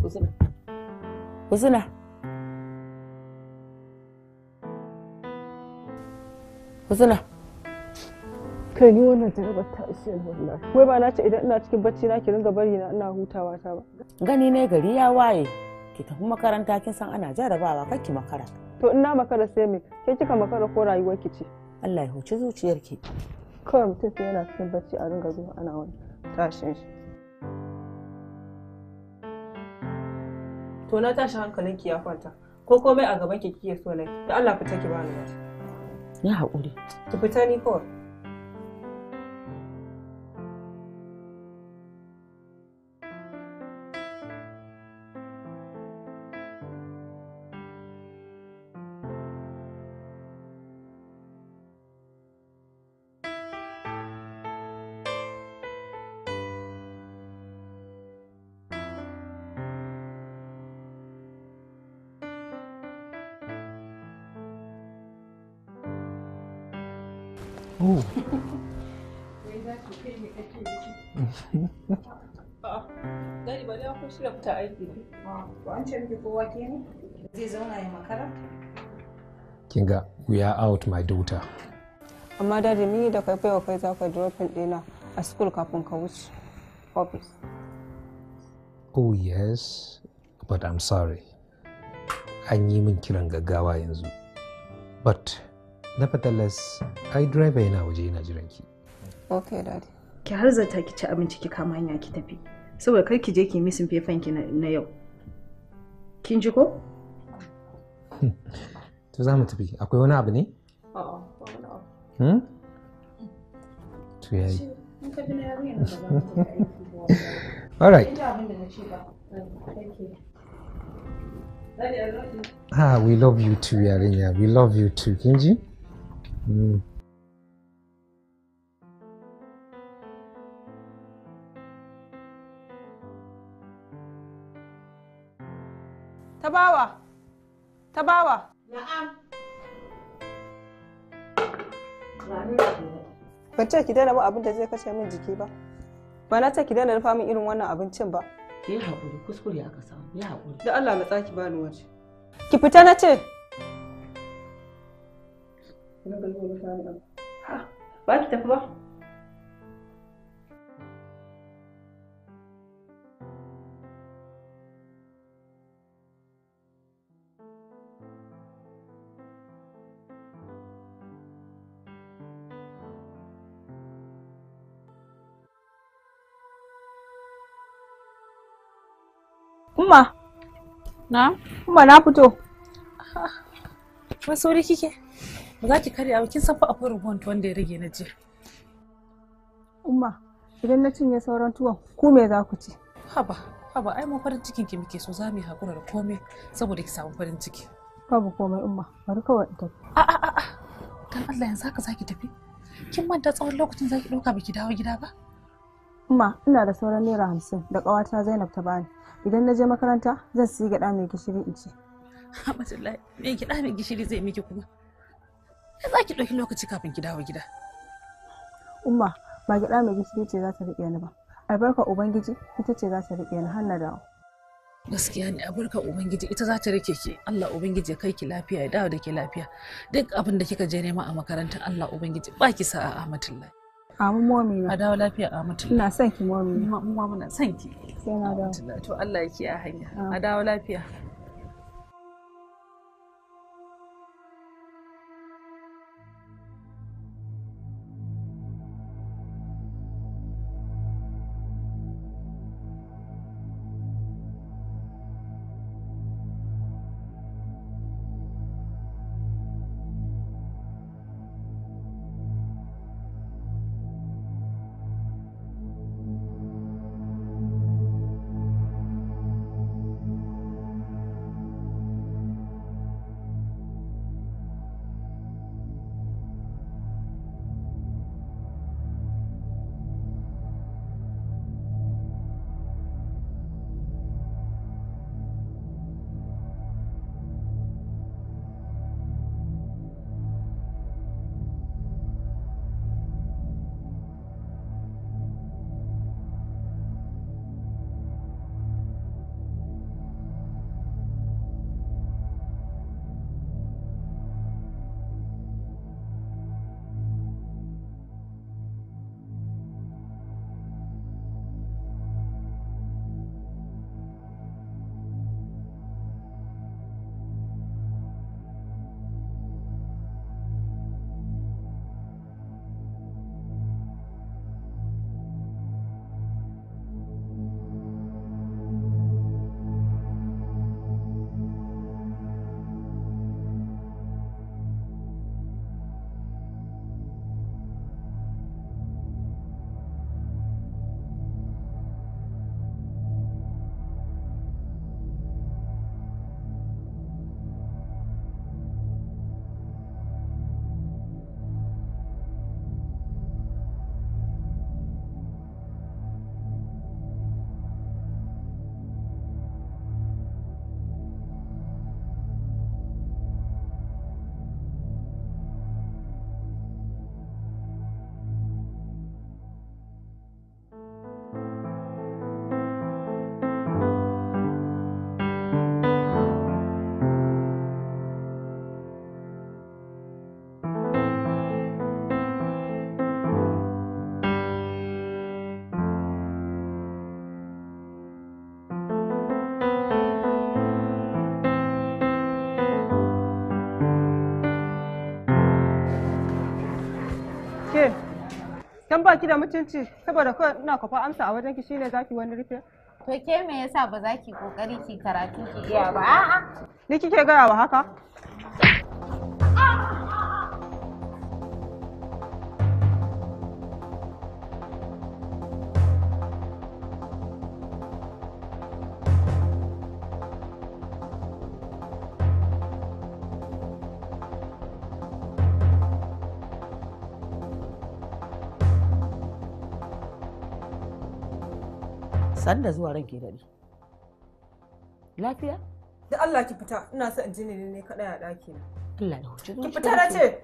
Husna. Husna. Husna. Kai ni wannan jarabar ta ishe ni wallahi. Wai ba na ce idan ina cikin bacci na ki ringa bari na ina hutawa ta ba. Gani ne gari ya waye. Ki tafi makaranta kin san ana jarabawa kar ki makara. To in na makara sai me? Ke kika makara ko rayuwar ki ce? Allah ya huci zuciyarki. Kawai mutum sai yana cikin bacci a ringa zuwa ana wani tashin shi. To na tashi hankalinki ya kwanta. Ko komai a gaban ki kike so na ki. Da Allah fita ki bani waje. Ya haƙuri. Ki fita ni kawai. Oh. Dadi ba dai kun shirya fita aiki ne. Ba an ce miki kowa ke ne? Zai zauna ya makara? Kinga, we are out, my daughter. Amma dadi ni da kai baiwa kai za ka dropping ɗina a school kafin ka wuce office. Oh yes, but I'm sorry. An yi min kiran gaggawa yanzu. But nevertheless, ai driver yana waje yana jiran ki. Okay, daddy. Ki harzata ki ci abinci ki kama hanya ki tafi. Saboda kar ki je ki missing fefan ki na yau. Kin ji ko? To za mu tafi. Akwai wani abu ne? A'a, ba wani abu. Hmm? To yayi. In ka bi na yarinyar nan ba za mu tafi aiki ba. All right. Kin ji abin da na ce ba? Okay. Daddy, I love you. Ah, we love you too, yarinya. We love you too. Kin ji? Mm. Tabawa. Tabawa. Na'am. Ban ce ki daina ba abin da zai kashe min jiki ba. Ba na ce ki daina rufa min irin wannan abincin ba. Ki haƙuri, kuskure aka samu. Yi haƙuri. Da Allah matsa ki bani waje. Ki fita na ce. Ba ki tafi ba? Umma. Na? Umma na fito. Wai sauri kike? Ba za ki karya ba, kin san fa akwai rubon wanda ya rage na jiya. Umma, idan na cinye sauran tuwon, ku me za ku ci? Haba, haba, ai mu farin cikin ki muke so, za mu yi hakura da komai saboda ki samu farin ciki. Babu komai Umma, bari kawai in tafi. A a a a. Dan Allah yanzu haka zaki tafi? Kin manta tsawon lokacin zaki dauka baki dawo gida ba? Umma, ina da sauran naira 50 da ƙawata Zainab ta bani. Idan na je makaranta zan siyi gyaɗa mai gishiri in ci. Alhamdulillah, me gyaɗa mai gishiri zai miki kuma? Ai za ki ɗauki lokaci kafin ki dawo gida. Umma, ba gyaɗa mai gishiri ce za ta riƙe ni ba. Albarkar Ubangiji ita ce za ta riƙe ni har na dawo. Gaskiya ne, albarkar Ubangiji ita za ta riƙe ki. Allah Ubangiji ya kai ki lafiya ya dawo da ke lafiya. Duk abin da kika je nema a makaranta Allah Ubangiji ba ki sa'a Ahmadullah. Amin momi na. A dawo lafiya Ahmadullah. Ina son ki momi na. Mu ma muna son ki. Sai na dawo. To Allah ya kiyaye hanya. A dawo lafiya. Dan baki da mutunci saboda kawai ina kwafa amsa a wajen ki shine zaki wani rufe. To ke me yasa ba za ki kokari ki karatu ki iya ba? A'a. Ni kike gaya wa haka? Sanda zuwa ranke daɗi. Lafiya? Da Allah ki fita, ina son in ji ne ne kaɗai a ɗaki na. Allah ya huce. Ki fita na ce.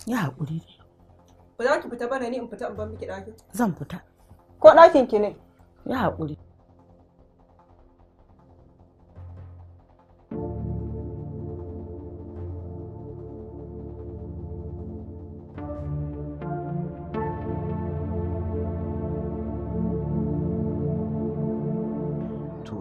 Ya haƙuri ne. Ba za ki fita ba ne ni in fita in bar miki ɗakin. Zan fita. Ko ɗakin ki ne? Ya haƙuri.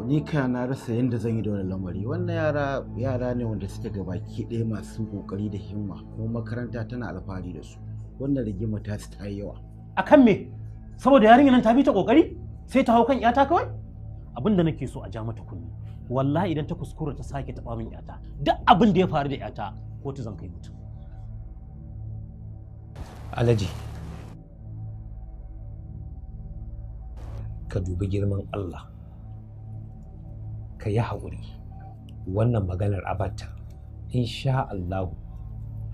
Ni kai na rasa yadda zan yi da wannan lamari. Wannan yara ne wanda suke gabaki ɗaya masu kokari da himma, kuma makaranta tana alfahari da su. Wannan rigima ta su ta yi yawa. Akan me? Saboda yarinyar nan ta bi ta kokari sai ta hau kan yata kawai? Abin da nake so a ja mata kunni, wallahi idan ta kuskura ta sake taɓa min yata, duk abin da ya faru da yata kotu zan kai mutum. Alhaji, ka dubi girman Allah, ka yi haƙuri. Wannan maganar abatta, insha Allahu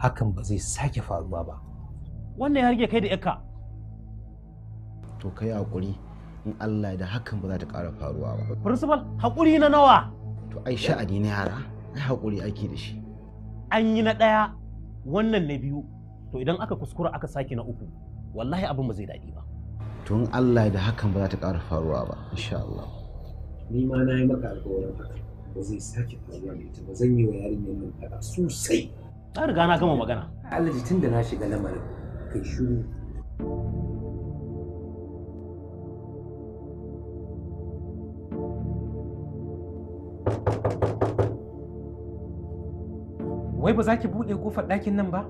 hakan ba zai sake faruwa ba. Wannan ya rage kai da yakka. To ka yi haƙuri, in Allah da hakan ba za ta ƙara faruwa ba. Principal, haƙuri na nawa? To ai sha'ani na yara, ai haƙuri ake da shi. An yi na ɗaya, wannan na biyu. To idan aka kuskura aka sake na uku, wallahi abin ba zai daɗi ba. To in Allah da hakan ba za ta ƙara faruwa ba, insha Allah. Ni ma na yi maka alƙawarin haka ba zai sake faruwa da ita ba. Zan yi wa yarinyar nan faɗa sosai. Na riga na gama magana. Alhaji, tun da na shiga lamarin kai shiru. Wai ba za ki buɗe ƙofar ɗakin nan ba?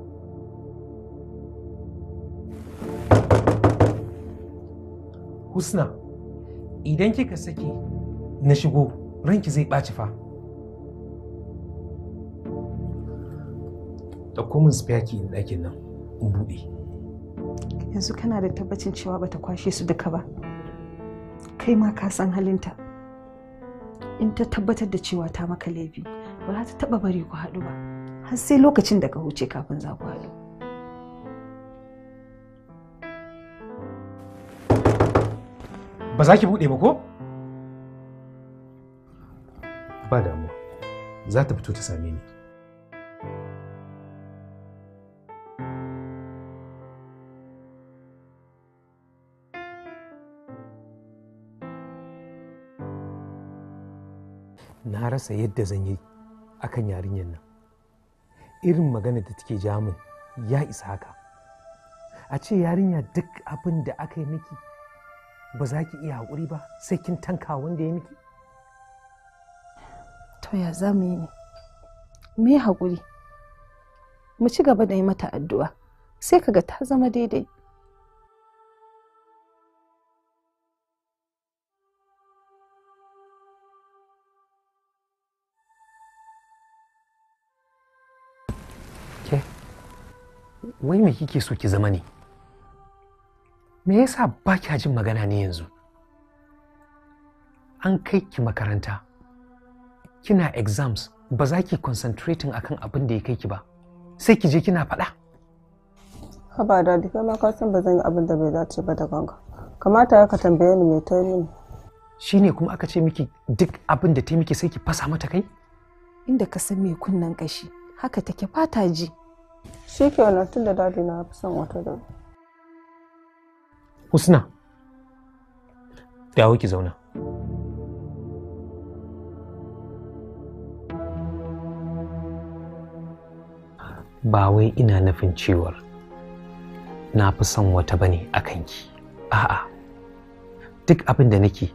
Husna, idan kika sake na shigo ranki zai ɓaci fa. Ɗauko min spare key in ɗakin nan in buɗe. Yanzu kana da tabbacin cewa bata kwashe su duka ba. Kai ma ka san halinta. In ta tabbatar da cewa ta maka laifi, ba za ta taɓa bari ku haɗu ba. Har sai lokacin da ka huce kafin za ku haɗu. Ba za ki buɗe ba ko? Ba damuwa, za ta fito ta same ni. Na rasa yadda zan yi akan yarinyar nan. Irin magana da take ja min ya isa haka. A ce yarinya duk abin da aka yi miki ba za ki iya haƙuri ba sai kin tanka wanda ya miki. To ya za mu yi ne? Mu yi haƙuri. Mu ci gaba da yi mata addu'a. Sai kaga ta zama daidai. Ke, wai me kike so ki zama ne? Me yasa ba kya jin magana ne yanzu? An kai ki makaranta, kina exams, ba za ki concentrating akan abin da ya kai ki ba, sai ki je kina faɗa. Haba dadi, kai ma ka san ba zan yi abin da bai dace ba da ganga. Kamata ya ka tambaye ni me ta yi mini. Shine kuma aka ce miki duk abin da ta miki sai ki fasa mata kai? Inda ka san mai kunnen kashi, haka take fata ji. Shi kenan, tun da dadi na fi son wata da. Husna, dawo ki zauna. Ba wai ina nufin cewar na fi son wata bane a kanki. A'a, duk abin da nake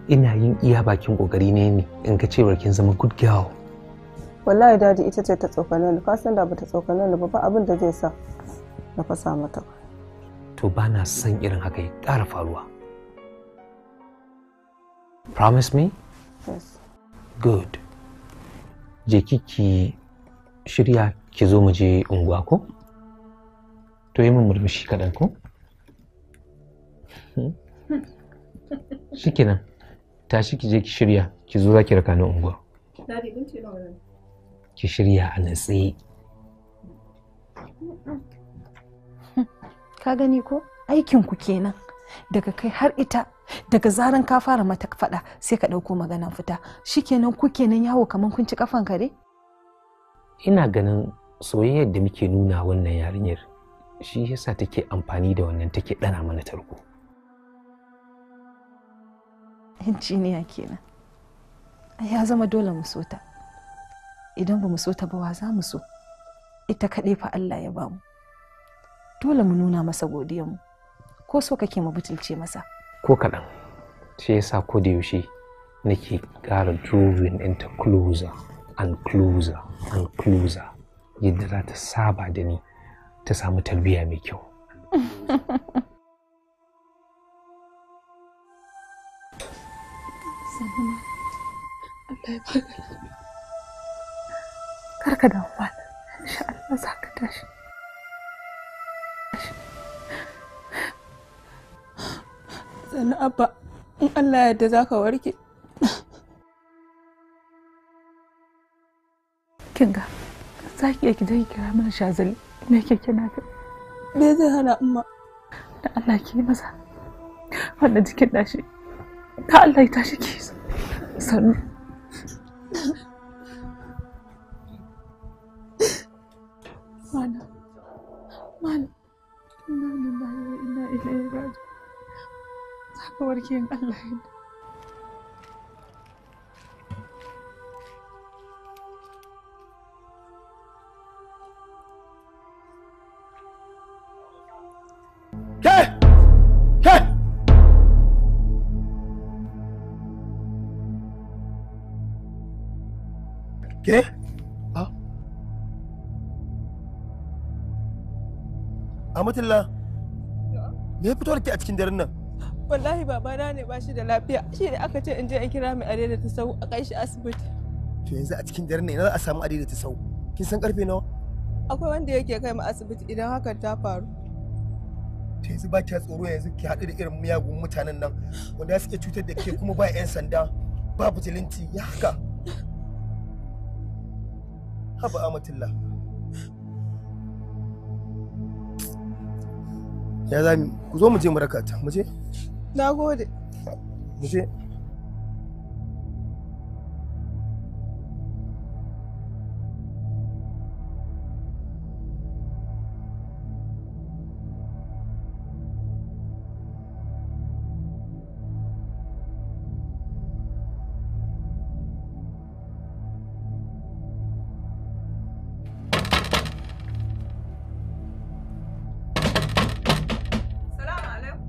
ina yin iya bakin ƙoƙari ne in ga cewar kin zama good girl. Wallahi dadi ita ce ta tsokane ni, ka san da bata tsokane ni ba ba abin da zai sa na fasa mata. To ba na son irin haka ya ƙara faruwa. Promise me? Yes. Good. Je ki shirya ki zo mu je unguwa ko? To yi min murmushi kaɗan ko? Shikenan. Tashi ki je ki shirya ki zo za ki raka ni unguwa. Ki shirya a natse. Ka gani ko? Aikin ku kenan. Daga kai har ita, daga zaran ka fara mata faɗa sai ka ɗauko maganan fita. Shikenan ku kenan yawo kaman kun ci kafan kare? Ina ganin soyayyar da muke nuna wannan yarinyar shi yasa take amfani da wannan take ɗana mana tarko. Injiniya kenan. Ai ya zama dole mu so ta. Idan ba mu so ta ba wa za mu so? Ita kaɗai fa Allah ya bamu. Dole mu nuna masa godiyarmu. Ko so kake mu butulce masa? Ko kaɗan. Shi yasa ko da yaushe nake ƙara drawing ɗinta closer and closer and closer yadda za ta saba da ni ta samu tarbiyya mai kyau. Allah ya baka lafiya. Kar ka damu malam. Insha Allah za ka tashi. Sannu Abba, in Allah ya yarda za ka warke. Kin ga, za ki iya ki je ki kira mana Shazali mai keke napep. Me zai hana Umma? Da Allah ki yi masa. Wannan jikin nashi. Da Allah ya tashi ki. Sannu. Malam, malam, inna lillahi wa inna ilaihi raji'un. Za ka warke in Allah ya yarda. Ke! Ke! Ke? Ah. Amatullah. Me ya fito da ke a cikin daren nan? Wallahi babana ne ba shi da lafiya. Shi ne aka ce in je in kira mai adaidaita ta sau a kai shi asibiti. To yanzu a cikin daren nan ina za a samu adaidaita sau? Kin san karfe nawa? Akwai wanda yake kai mu asibiti idan hakan ta faru. To yanzu ba kya tsoro yanzu ki haɗu da irin miyagun mutanen nan wanda suke cutar da ke kuma ba 'yan sanda ba bijilanti ya haka. Haba Amatullah. Ya zami ku zo mu je mu raka ta mu je. Na gode. Mu je. Salamu alaikum.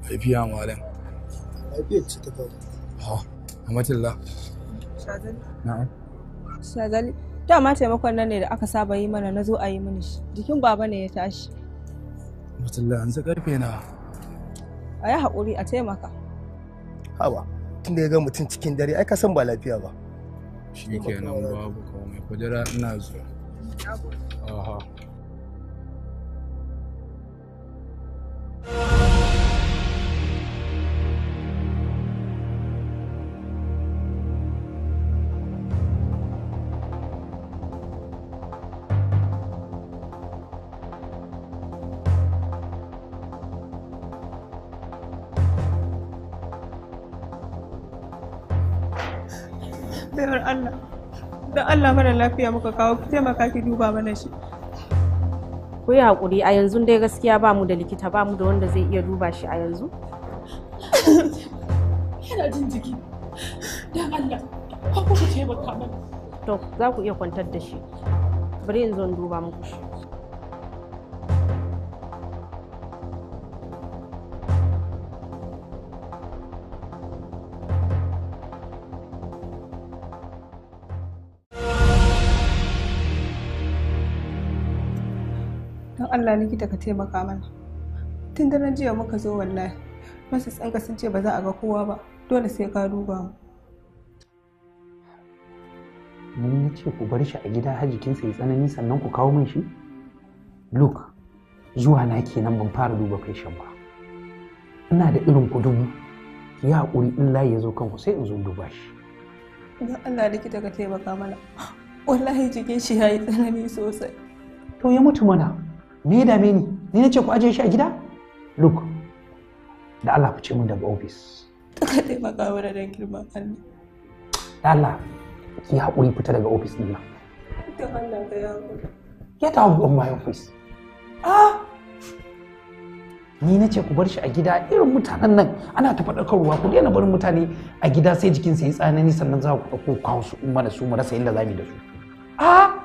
Lafiya malam. Lafiyar ce ta faru. Ha, Amatullah. Shazali. Na'am. Shazali, dama taimakon nan ne da aka saba yi mana na zo a yi mini shi. Jikin baba ne ya tashi. Amatullah, yanzu karfe na. A yi haƙuri a taimaka. Haba, tun da ya ga mutum cikin dare ai ka san ba lafiya ba. Shi kenan babu komai. Kudura ina zuwa. Aha. Baiwar Allah, don Allah mara lafiya muka kawo ki taimaka ki duba mana shi. Ku yi haƙuri a yanzu dai gaskiya ba mu da likita ba mu da wanda zai iya duba shi a yanzu. Yana jin jiki. Don Allah, ko ku taimaka mana. To, za ku iya kwantar da shi. Bari in zo in duba muku shi. Allah likita ka taimaka mana. Tun daren jiya muka zo wallahi. Masu tsanka sun ce ba za a ga kowa ba. Dole sai ka duba mu. Ni na ce ku bar shi a gida har jikinsa ya tsanani sannan ku kawo min shi? Look, zuwa na kenan ban fara duba patient ba. Ina da irin ku dubu. Ki yi haƙuri in layi ya zo kanku sai in zo duba shi. Don Allah likita ka taimaka mana. Wallahi jikin shi ya yi tsanani sosai. To ya mutu mana. Me ya dame ni? Ni na ce ku ajiye shi a gida? Look, da Allah fice mun daga ofis. Ka taimaka mana don girman Allah. Da Allah ki haƙuri fita daga ofis ɗin nan. Don Allah ka yi haƙuri. Get out of my office. Ah! Ni na ce ku bar shi a gida irin mutanen nan ana ta faɗakarwa ku daina barin mutane a gida sai jikinsa ya tsanani sannan za ku ɗauko kawo su umma da su mu rasa yadda za mu yi da su. Ah!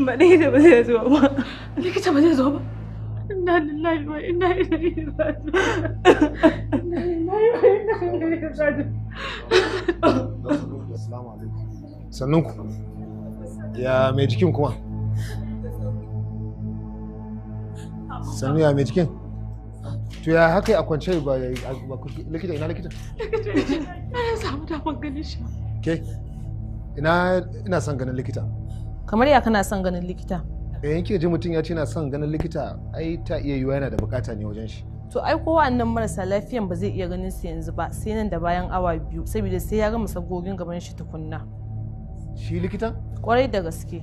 Ba likita ba zai zo ba. Likita ba zai zo ba. Inna lillahi wa inna ilaihi raji'un. Inna lillahi wa inna ilaihi raji'un. Assalamu alaikum. Sannun ku. Ya mai jikin kuma? Sannu ya mai jikin? To ya haka a kwance ba likita ina likita? Likita na samu damar ganin shi. Ke ina son ganin likita. Kamar ya kana son ganin likita? Eh, in kika ji mutum ya ce yana son ganin likita, ai ta iya yiwuwa yana da bukata ne wajen shi. To ai ko wa'annan marasa lafiyan ba zai iya ganin su yanzu ba sai nan da bayan awa 2 saboda sai ya gama sabgogin gaban shi tukunna. Shi likitan? Kwarai da gaske.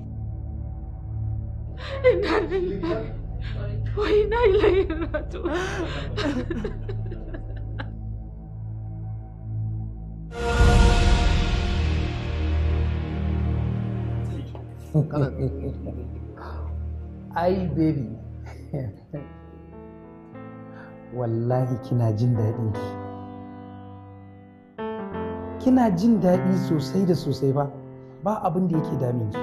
Inna lillahi wa inna ilaihi raji'un. Ai baby, wallahi kina jin daɗin ki. Kina jin daɗi sosai da sosai ba, ba abin da yake damin ki.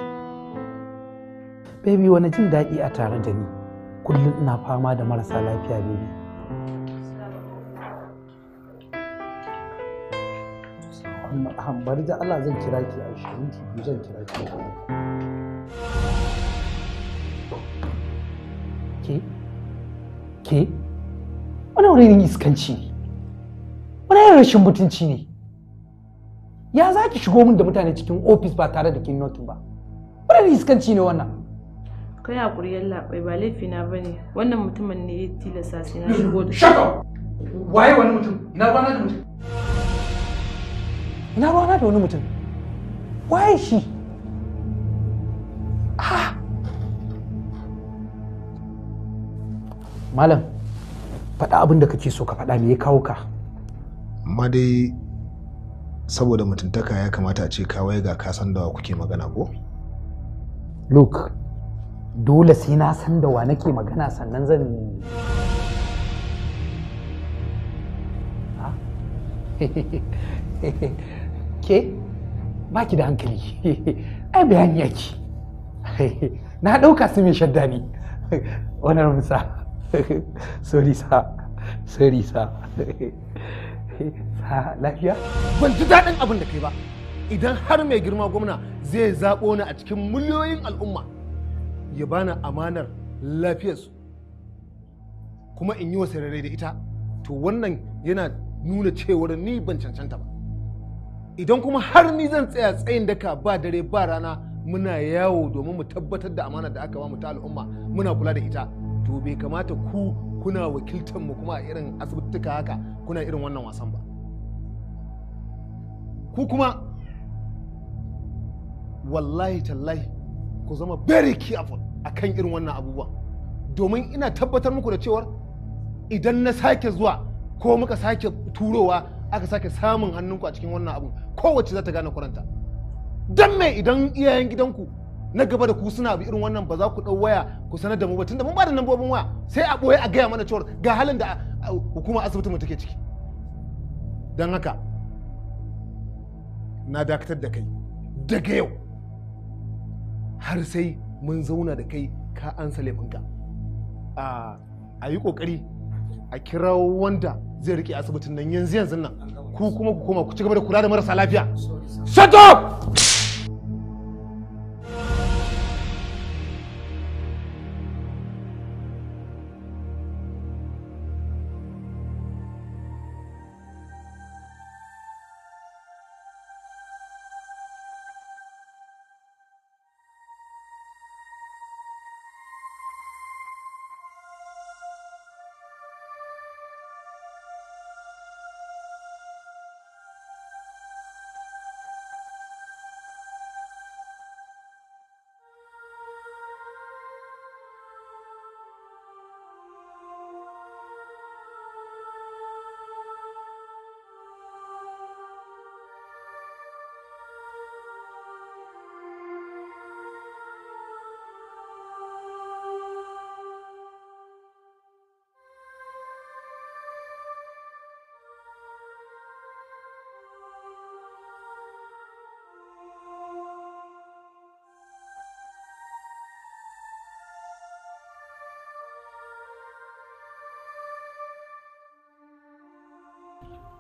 Baby, wani jin daɗi a tare da ni. Kullum ina fama da marasa lafiya baby. Bari da Allah zan kira ki a 22 zan kira ki. Ke? Ke? Wani wani iskanci ne? Wani irin rashin mutunci ne? Ya za ki shigo min da mutane cikin ofis ba tare da kin notin ba? Wani iskanci ne wannan? Kai hakuri yallaɓai ba laifina ba ne. Wannan mutumin ne ya tilasta sai na shigo da Shut up! Waye wani mutum? Ina ruwana da mutum? Ina ruwana da wani mutum? Waye shi? Ah! Malam, faɗa abin da kake so ka faɗa, me ya kawo ka? Amma dai saboda mutuntaka ya kamata a ce ka ga ka san da wa kuke magana ko? Look, dole sai na san da wa nake magana sannan zan Ke? Ba ki da hankali. Ai bayani yake. Na ɗauka su mai shadda ne. Wannan musa. Sorry sa. Sorry sa. Sa lafiya? Ban ji daɗin abin da kai ba. Idan har mai girma gwamna zai zaɓo ni a cikin miliyoyin al'umma ya bani amanar lafiyarsu kuma in yi wa sararai da ita, to wannan yana nuna cewar ni ban cancanta ba. Idan kuma har ni zan tsaya tsayin daka ba dare ba rana muna yawo domin mu tabbatar da amanar da aka ba mu ta al'umma muna kula da ita, to bai kamata ku kuna wakiltar mu kuma a irin asibituka haka kuna irin wannan wasan ba. Ku kuma wallahi tallahi ku zama very careful akan irin wannan abubuwan, domin ina tabbatar muku da cewar idan na sake zuwa ko muka sake turowa aka sake samun hannunku a cikin wannan abun, kowace za ta gane kuranta. Don me idan iyayen gidanku na gaba da ku suna abu irin wannan ba za ku ɗau waya ku sanar da mu ba, tunda mun ba da lambobin waya sai a ɓoye a gaya mana cewar ga halin da hukumar asibitin mu take ciki. Don haka na dakatar da kai daga yau har sai mun zauna da kai ka ansa laifinka. A A yi kokari a kirawo wanda zai rike asibitin nan yanzu yanzu nan. Ku kuma ku koma ku ci gaba da kula da marasa lafiya. Shut up!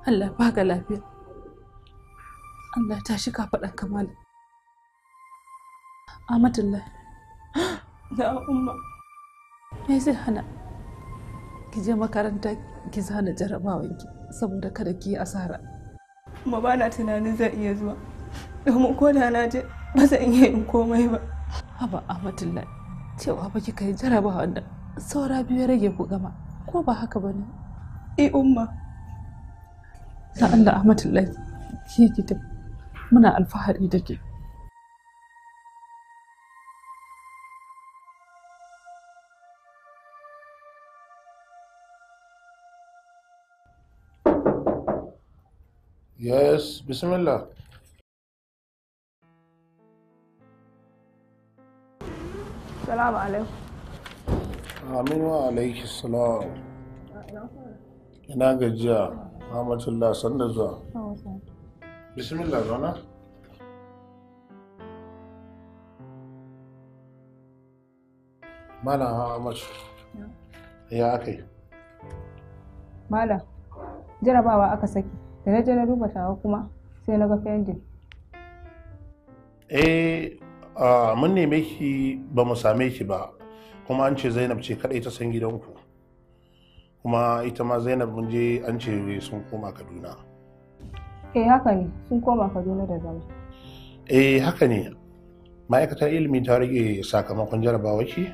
Allah baka lafiya. Allah ta shi kafaɗan kamala. Amatullah. Da umma. Me zai hana ki je makaranta ki zana jarabawanki saboda kada ki yi asara. Kuma ba na tunanin zan iya zuwa. Domin ko da na je ba zan iya yin komai ba. Haba Amatullah, cewa ba kika yi jarabawan nan saura biyu ya rage ku gama ko ba haka ba ne? Eh umma. Da Allah Amatullah ki ki tafi. Muna alfahari da ke. Yes, bismillah. Salamu alaikum. Amin wa alaiki salam. Ina gajiya, Amatullah sanda zuwa. Bismillah zauna. Malam Ahmad. Ya aka yi? Malam, jarabawa aka saki. Da na je na duba tawa kuma sai na ga pending. Eh, mun neme ki ba mu same ki ba. Kuma an ce Zainab ce kadai ta san gidanku. Kuma ita ma Zainab mun je an ce sun koma Kaduna. Eh haka ne, sun koma Kaduna da zama. Eh haka ne. Ma'aikatar ilimi ta rage sakamakon jarabawaki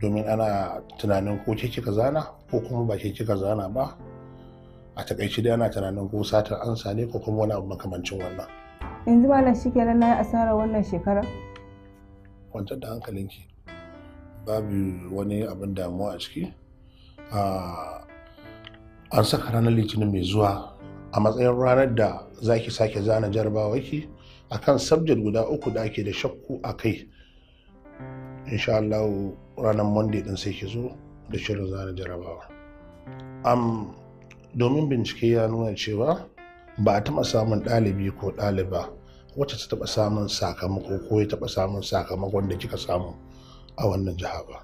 domin ana tunanin ko ke kika zana ko kuma ba ke kika zana ba. A takaice dai ana tunanin ko satar ansa ne ko kuma wani abu makamancin wannan. Yanzu malam shikenan na yi asarar wannan shekara? Kwantar da hankalinki. Babu wani abin damuwa a ciki. An saka ranar Litinin mai zuwa a matsayin ranar da za ki sake zana jarabawaki a kan subject guda uku da ake da shakku a kai. Insha Allah ranar Monday din sai ki zo da shirin zana jarabawa. Domin bincike ya nuna cewa ba a taɓa samun ɗalibi ko ɗaliba wacce ta taɓa samun sakamako ko ya taɓa samun sakamakon da kika samu a wannan jiha ba.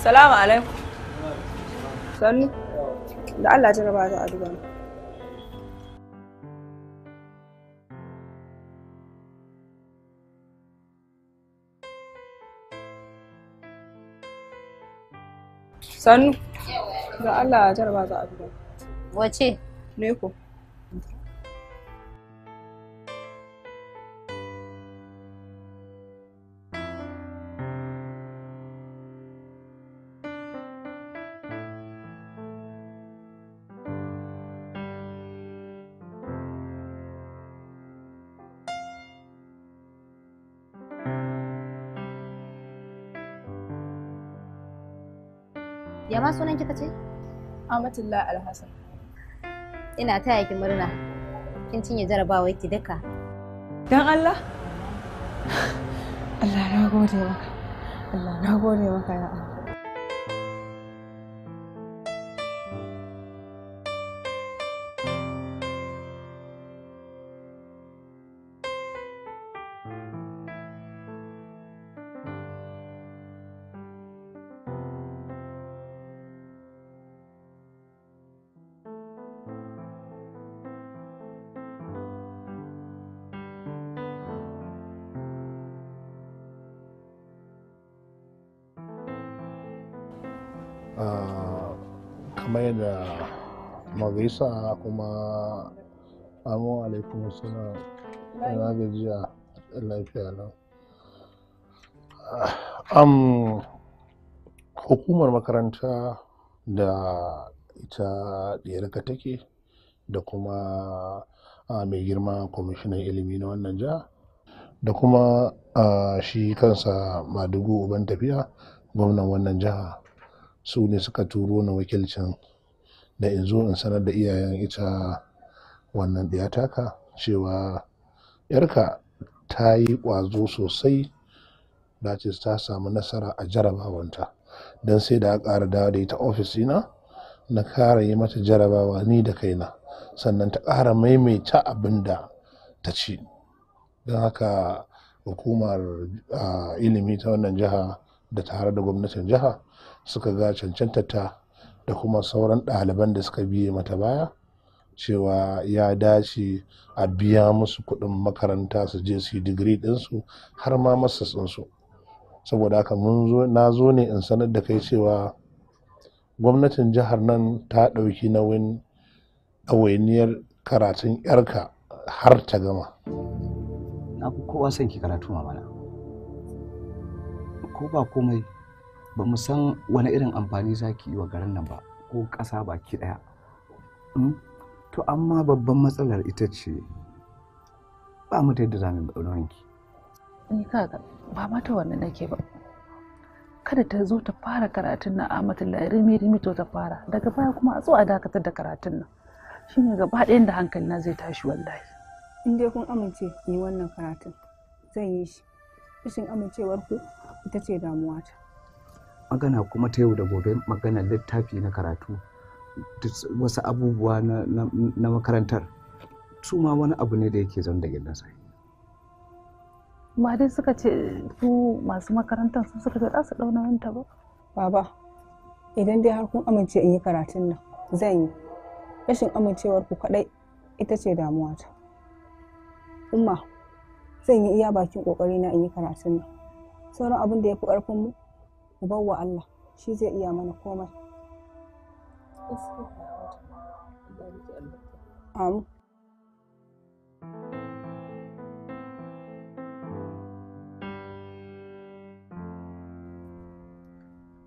Salamu alaikum. Sannu. Da Allah jaraba za a duba ni. Sannu. Da Allah jaraba za a duba. Wace? Ne ko. Ya ma sunan kika ce? Amatullah Alhassan. Ina taya ki murna. Kin cinye jarabawar ki duka. Dan Allah? Allah na gode maka. Allah na gode maka ya Allah. Kamar yadda magaisa kuma amu alaikum suna na gajiya lafiya nan. Hukumar makaranta da ita ɗiyarka take da kuma mai girma kwamishinan ilimi na wannan jiha da kuma shi kansa Madugu uban tafiya gwamnan wannan jiha su ne suka turo ni wakilcin da in zo in sanar da iyayen ita wannan ɗiya taka cewa yarka ta yi ƙwazo sosai, that is ta samu nasara a jarabawanta, don sai da aka ƙara dawo da ita ofis ɗina na ƙara yi mata jarabawa ni da kaina, sannan ta ƙara maimaita abin da ta ci. Don haka hukumar ilimi ta wannan jiha da tare da gwamnatin jiha suka ga cancantarta da kuma sauran ɗaliban da suka biye mata baya cewa ya dace a biya musu kuɗin makaranta su je su yi digiri ɗinsu har ma masters ɗinsu. Saboda haka na zo ne in sanar da kai cewa gwamnatin jihar nan ta ɗauki nauyin ɗawainiyar karatun 'yarka har ta gama. Na fi kowa son ki karatu mamana. Ko ba komai ba mu san wani irin amfani za ki yi wa garin nan ba ko ƙasa baki ɗaya. To amma babban matsalar ita ce ba mu da yadda za mu yi ki. Ni kaga ba mata wannan nake ba. Kada ta zo ta fara karatun nan Amatullah rimi rimi to ta fara, daga baya kuma a zo a dakatar da karatun nan. Shine gaba ɗayan da hankali na zai tashi wallahi. In dai kun amince yi wannan karatun zan yi shi. Rashin amincewar ku ita ce damuwata. Magana kuma ta yau da gobe, magana littafi na karatu, wasu abubuwa na makarantar su ma wani abu ne da yake zaune da gidansa. Ba dai suka ce su masu makarantar su suka ce za su ɗau nauyinta ba. Baba, idan dai har kun amince in yi karatun nan zan yi. Rashin amincewar ku kaɗai ita ce damuwata. Umma, zan yi iya bakin ƙoƙarina in yi karatun nan. Sauran abin da ya fi ƙarfin mu, mu bar wa Allah, shi zai iya mana komai. Amin.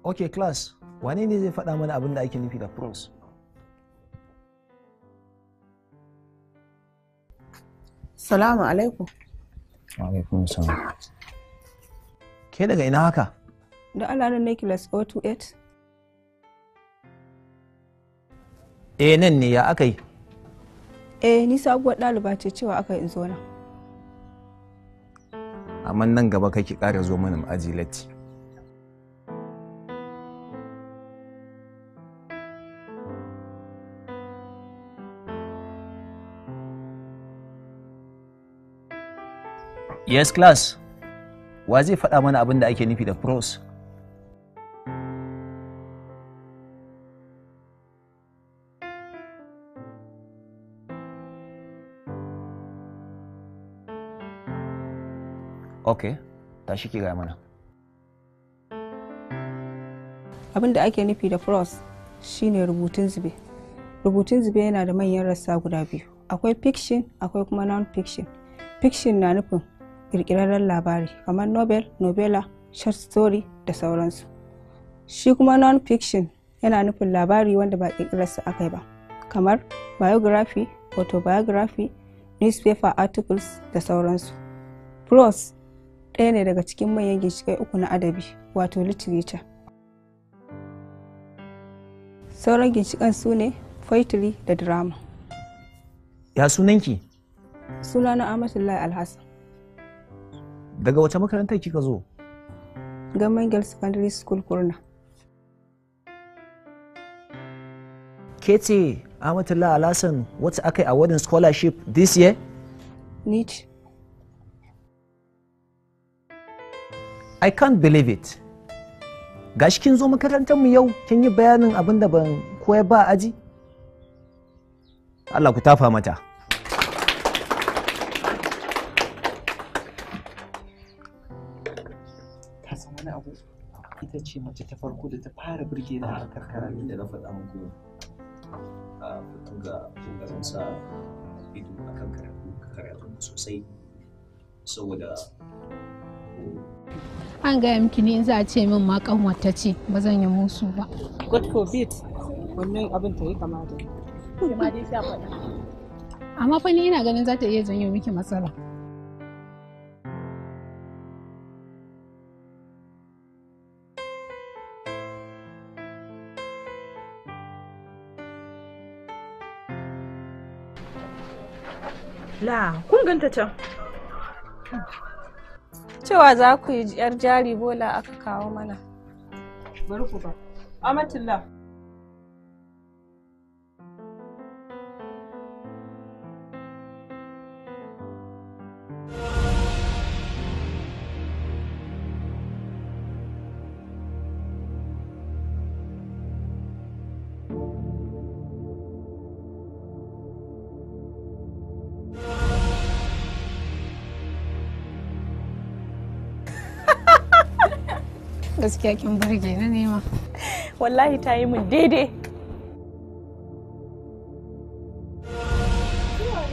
Okay class, wane ne zai faɗa mana abin da ake nufi da prose? Salamu alaikum. Alaikum salam. Ke daga ina haka? Da Allah nan ne class 028. Eh nan ne, ya aka yi? Eh ni sabuwar ɗaliba ce, cewa aka yi in zo nan. Amma nan gaba kai ki ƙara zo mana mu aji latti. Yes class, wa zai faɗa mana abin da ake nufi da prose? Okay, tashi ki gaya mana. Abin da ake nufi da prose shine rubutun zube. Rubutun zube yana da manyan rassa guda biyu. Akwai fiction, akwai kuma non-fiction. Fiction na nufin ƙirƙirarren labari kamar novel, novella, short story da sauransu. Shi kuma non-fiction yana nufin labari wanda ba ƙirƙirarsa aka yi ba, kamar biography, autobiography, newspaper articles da sauransu. Prose ɗaya ne daga cikin manyan ginshiƙai uku na adabi, wato literature. Sauran ginshiƙan su ne poetry da drama. Ya sunanki? Sunana Amatullahi Alhassan. Daga wace makarantar kika zo? Government Girls Secondary School Kurna. Ke ce Amatullahi Alhassan wacce aka yi awardin scholarship this year? Ni ce. I can't believe it. Gashi kin zo makarantar mu yau kin yi bayanin abin da ban koyar ba a aji? Allah ku tafa mata. Ka san wani abu? Ita ce mace ta farko da ta fara burge ni a harkar karatu. Da na faɗa muku a ga ƙoƙarin sa ido akan karatu sosai saboda An gaya miki ne in za a ce min ma kanwata ce ba zan yi musu ba. God forbid wannan abin ta yi kama da ma dai sha faɗa. Amma fa ni ina ganin za ta iya janyo miki matsala. La, kun ganta can. Cewa za ku yi yar jari bola aka kawo mana. Bari ku ba. Amatullah. Gaskiya kin burge na nema. Wallahi ta yi min daidai.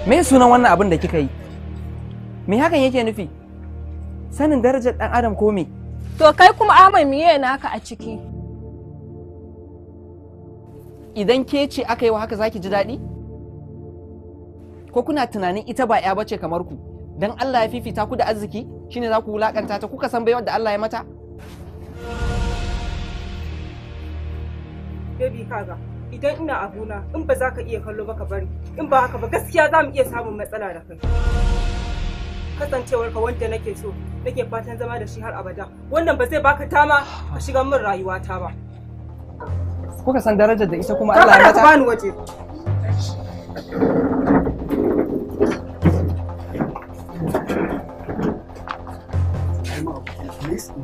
Me sunan wannan abin da kika yi? Me hakan yake nufi? Sanin darajar ɗan adam ko me? To kai kuma Ahmad miye naka a ciki? Idan ke ce aka yi wa haka zaki ji daɗi? Ko kuna tunanin ita ba 'ya bace kamar ku? Dan Allah ya fifita ku da arziki shine za ku wulakanta ta kuka san baiwar da Allah ya mata? Baby kaga idan ina abuna in ba za ka iya kallo ba ka bari in ba haka ba gaskiya za mu iya samun matsala da kai. Kasancewar ka wanda nake so nake fatan zama da shi har abada wannan ba zai baka dama ka shiga min rayuwata ba. Kuka san darajar da ita kuma Allah ya mata? Ka bani waje.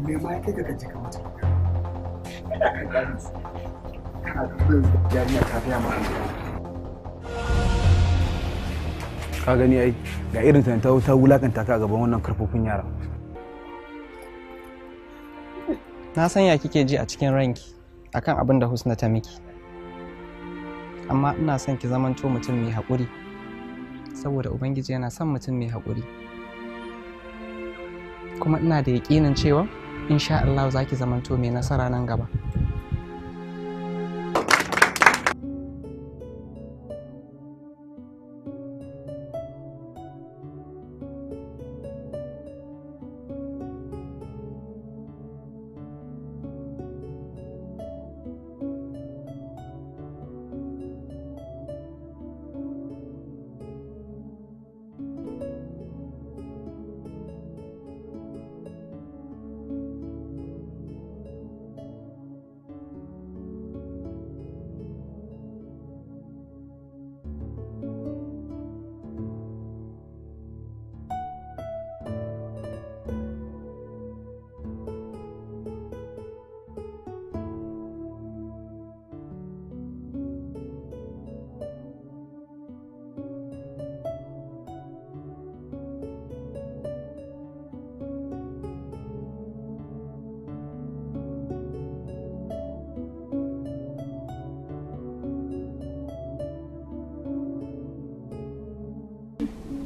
Me ma ya kai ka kaje ka mata? Ka gani ai ga irin ta ta wulakanta ka a gaban wannan karfofin yara. Na san ya kike ji a cikin ranki akan abin da Husna ta miki. Amma ina son ki zamanto mutum mai haƙuri. Saboda Ubangiji yana son mutum mai haƙuri. Kuma ina da yaƙinin cewa insha Allah za ki zamanto mai nasara nan gaba.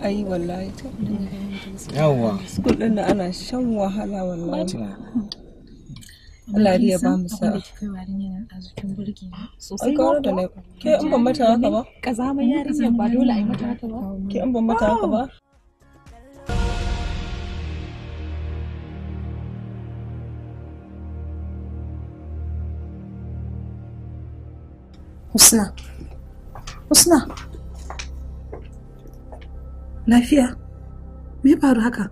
Ai wallahi ta. Yawwa. School din nan ana shan wahala wallahi. Allah ya ba mu sa'a. Ai gara da na ke in ban mata haka ba. Kazama yarinyar ba dole a yi mata haka ba. Ke in ban mata haka ba. Husna. Husna. Lafiya? Me ya faru haka?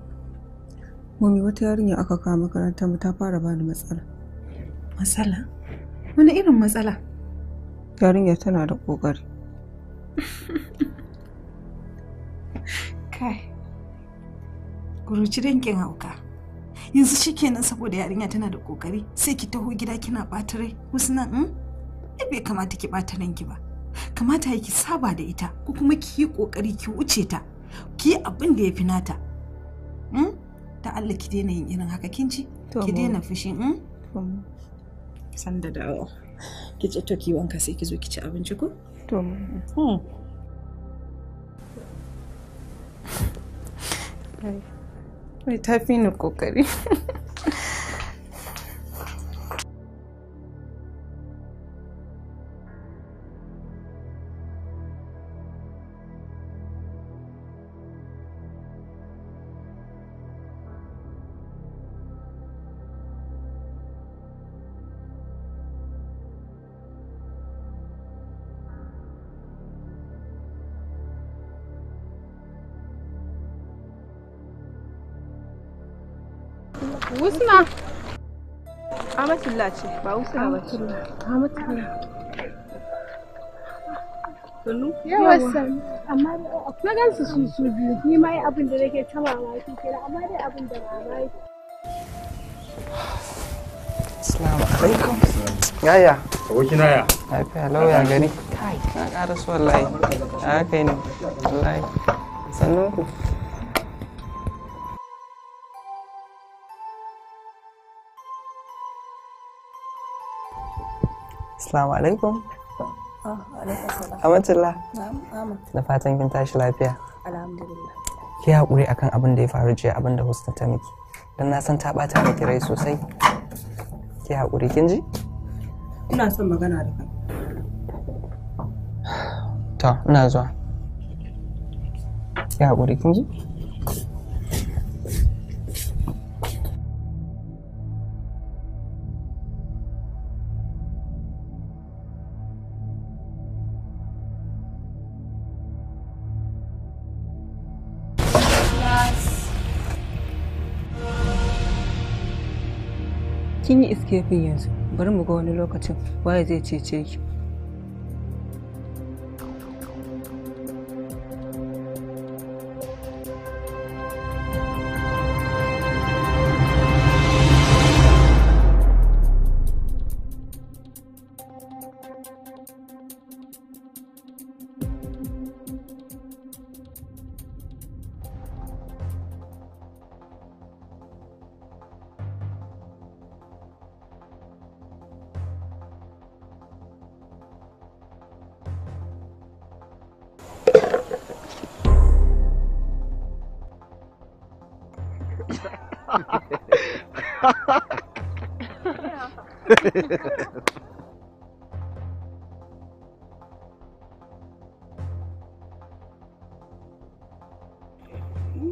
Mami wata yarinya aka kawo makarantar mu ta fara bani matsala. Matsala? Wani irin matsala? Yarinyar tana da kokari. Kai. Kuruci dankin hauka. Yanzu shikenan saboda yarinya tana da kokari sai ki taho gida kina ɓata rai. Husna, ai bai kamata ki ɓata ranki ba. Kamata ya ki saba da ita ko kuma ki yi kokari ki wuce ta. Ki yi abin da ya fi nata. Da Allah ki daina yin irin haka kin ji? Ki daina fushi. San da dawo. Ki ce to ki wanka sai ki zo ki ci abinci ko? To. Ai ta fi ni kokari. Husna. Amatullah ce, ba Husna ba ce. Amatullah. Sannu? Yawa sannu. Amma na gansu su biyu. Ni ma yi abin da nake ta mamaki kenan, amma dai abin da mamaki. Assalamu alaikum. Yaya. Abokina ya. Lafiya lauya gari. Kai, na ƙara su wallahi. A kai ne. Wallahi. Sannun ku. Assalamu alaikum. Amatullah. Da fatan kin tashi lafiya. Alhamdulillah. Ki haƙuri akan abin da ya faru jiya, abin da Husna ta miki. Dan na san ta ɓata miki rai sosai. Ki haƙuri kin ji? Ina son magana da kai. To, ina zuwa. Ki haƙuri kin ji? Kin yi escaping yanzu, bari mu ga wani lokacin waye zai cece ki.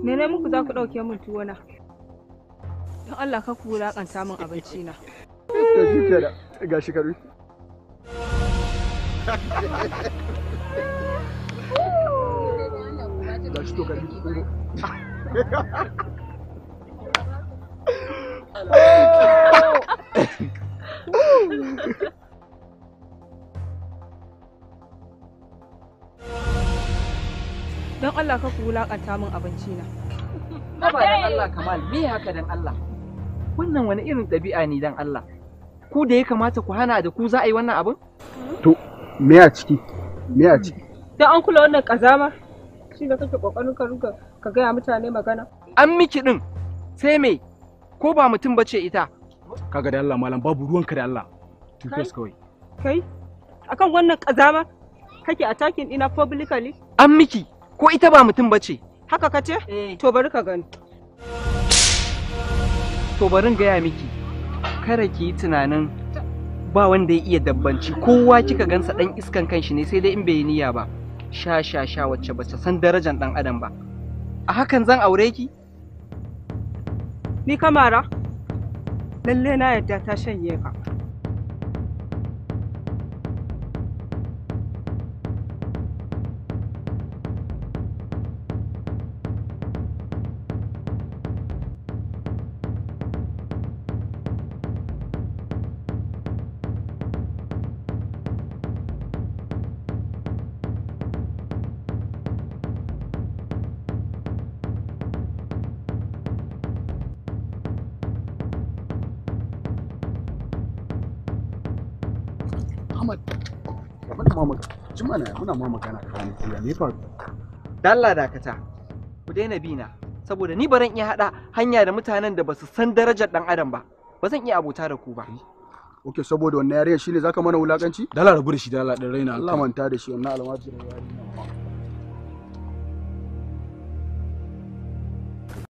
Mene muku za ku ɗauke min tuwona? Don Allah ka ku wulaƙanta min abinci na. Ga shi karbi. Ga shi to karbi. Don Allah ka ku wulaƙanta min abinci na. Haba dan Allah Kamal, me haka dan Allah? Wannan wani irin ɗabi'a ne dan Allah? Ku da ya kamata ku hana da ku za a yi wannan abin? To, me a ciki? Me a ciki? Don an kula wannan ƙazama? Shi da kake ƙoƙarin ka rinka ka gaya mutane magana? An miki ɗin, sai me? Ko ba mutum bace ita? Kaga da Allah malam babu ruwanka da Allah. Two face kawai. Kai? Akan wannan ƙazama kake attacking ina publicly? An miki, ko ita ba mutum bace? Haka ka ce? To bari ka gani. To barin gaya miki, kada ki yi tunanin ba wanda ya iya dabbanci, kowa kika gansa dan iskan kanshi ne sai dai in bai yi niyya ba. Sha sha sha wacce bata san darajar dan adam ba. A hakan zan aure ki? Ni kamara? Lalle na yadda ta shanye ka. Ahmad, jimana muna ma magana ka wani kuya me faru? Dalla dakata. Ku daina bi na saboda ni baran iya hada hanya da mutanen da basu san darajar dan adam ba. Ba zan iya abota da ku ba. Okay, saboda wannan yarinya shine zaka mana wulakanci? Dala rabu da shi dala din raina. Allah manta da shi wannan almajirin yarinya.